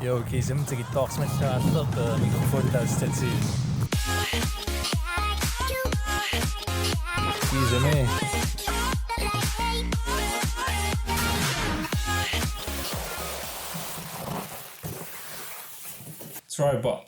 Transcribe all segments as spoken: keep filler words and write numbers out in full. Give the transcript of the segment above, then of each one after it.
Yo, Kiisami tikittuarsimallaallerpa mikrofon taassativ. Kiisami. Tripod.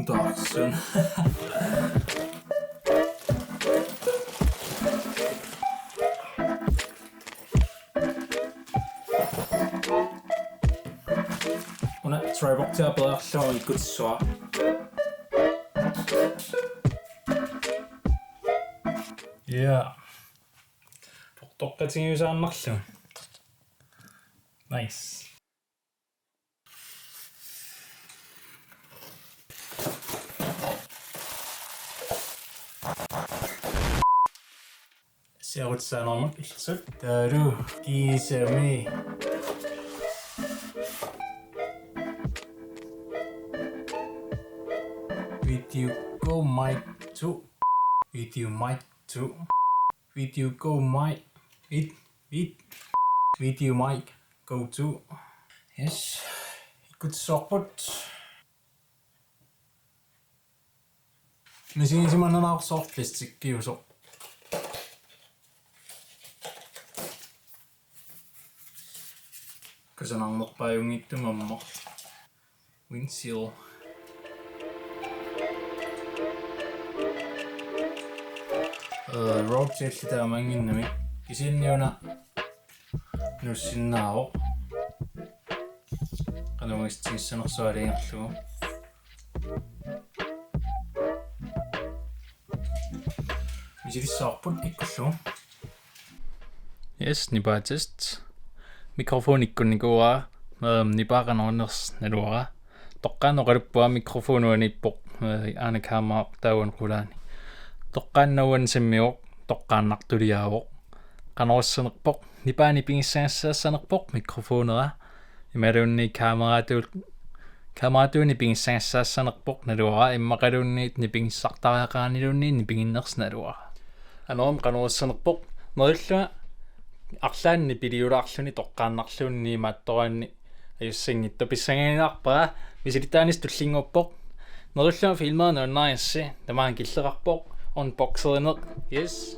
Taarsun. Una Tripod-ia peerlugu ikkutissuara. Ja. Toqqatigiusaannarlugu. Nice. Siarutsaanermut illersuut. Taavalu Kiisami. Video go mic to. Video mic to. Video go mic. Vid, vid. Video mic go to. Yes. Ikkutissuarput. Misigisimananaarsoq plastikkiusoq. Kusanarnerpaajunngitsumik aamma. Windseal. Øh, Rode Gel taamaannginnami. Kisianni una nuussinnaavoq. Qanoq isitsingissanersuaq aalajangerlugu. Misilissavarput ikkullugu. Yes, nipaa test. Mikrofoni ikkunnikuuara, ehm, nipaa qanoq innersut naluara. Toqqaannaq oqaluppunga mikrofoni uaniippoq, eh, aana kamera taava una qulaani. Toqqaannaq uani sammivoq, toqqaannartuliaavoq. Qanoq issanerpoq, nipaa nipigissagassaassanerpoq mikrofonera. Imaluunniit kameratuut, kameratuut nipigissagassaassanerpoq naluara, immaqaluunniit nipigissartariaqaraniluunniit nipiginnersut naluara. Anorm qanoq issanerpoq, neriullunga arlaanni piliulaarluni toqqaannarluunniit imaattoraanni ajussanngitsoq, pissangagilaarpara, misilittaanissi tullinnguuppoq. Neriullunga filmera nuannarissi, tamaanga killeqarpoq, unboxerineq. Yes.